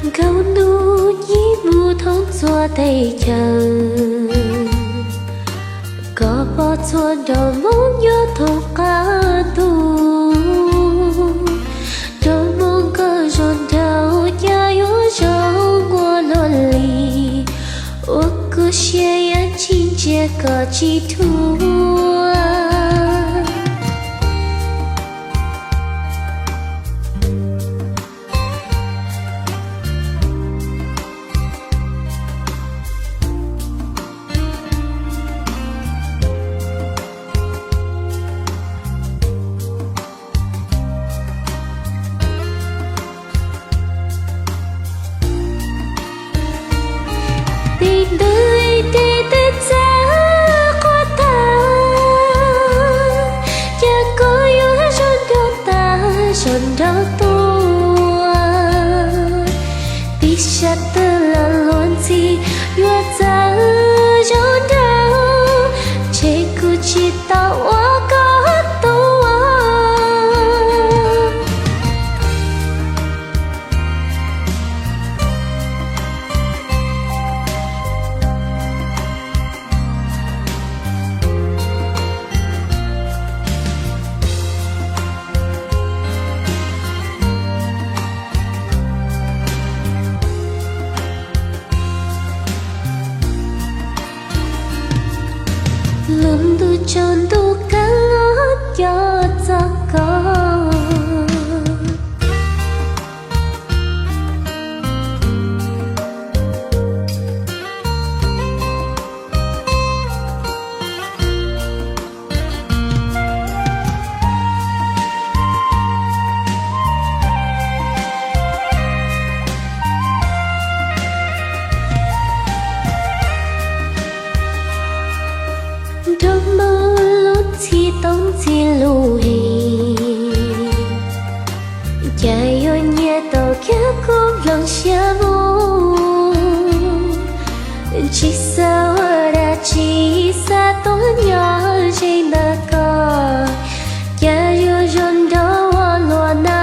Nkauj ntuj nyib mus thoob txhua teb chaws, koj pom txhua nraug Hmoob nyob thoob qab ntuj. Nraug Hmoob koj zoo nraug cas yuav zoo ua luaj li, ua kuv siab yam tsis ntsia koj tsis thuam. Tig ntug ib teg twb txawj quaj tag, cas koj yuav zoo nraug tag zoo nraug tuaj. Tib sab twg los luag ntxhi yuav txawj zoo nraug, ntshe kuv tsis tau ua koj tub. Lub ntuj tsaus ntuj kawg los nco txog koj. Nraug Hmoob lub txhij toob txhij lub hli, cas yuav nyiam tau kiag kuv nplooj siab mus. Tsis xav ua dab tsi, xav tuaj nyob ze ntawm koj, cas yuav zoo nraug ua luaj na.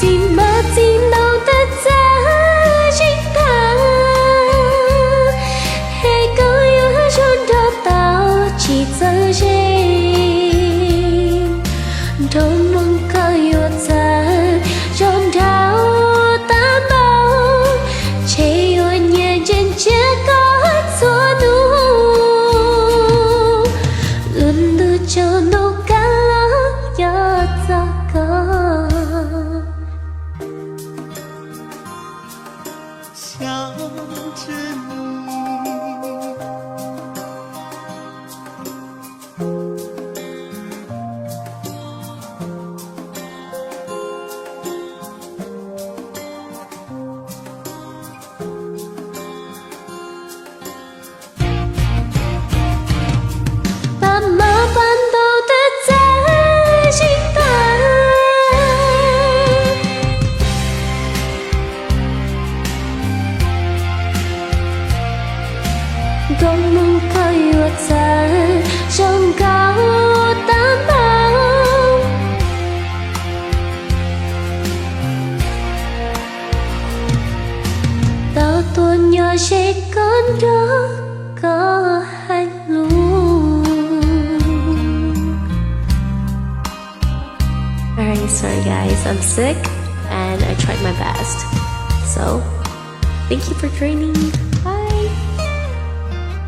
Txiv hmab txiv ntoo twb txawj zeeg tag, es koj yuav zoo nraug tau tsis txawj zeeg. Nraug Hmoob koj yuav txawj zoo nraug tag npaum, ntshe yuav nyiam ntsia ntsia koj txhua hnub. Lub ntuj tsaus ntuj kawg los nco txog koj. Pab hmab pab ntoo twb txawj zeeg tag, Nraug Hmoob koj yuav txawj zoo nkauj tag npaum, tau tuaj nyob ze koj nrog koj hais lus. Alright, sorry guys, I'm sick and I tried my best. So, thank you for joining.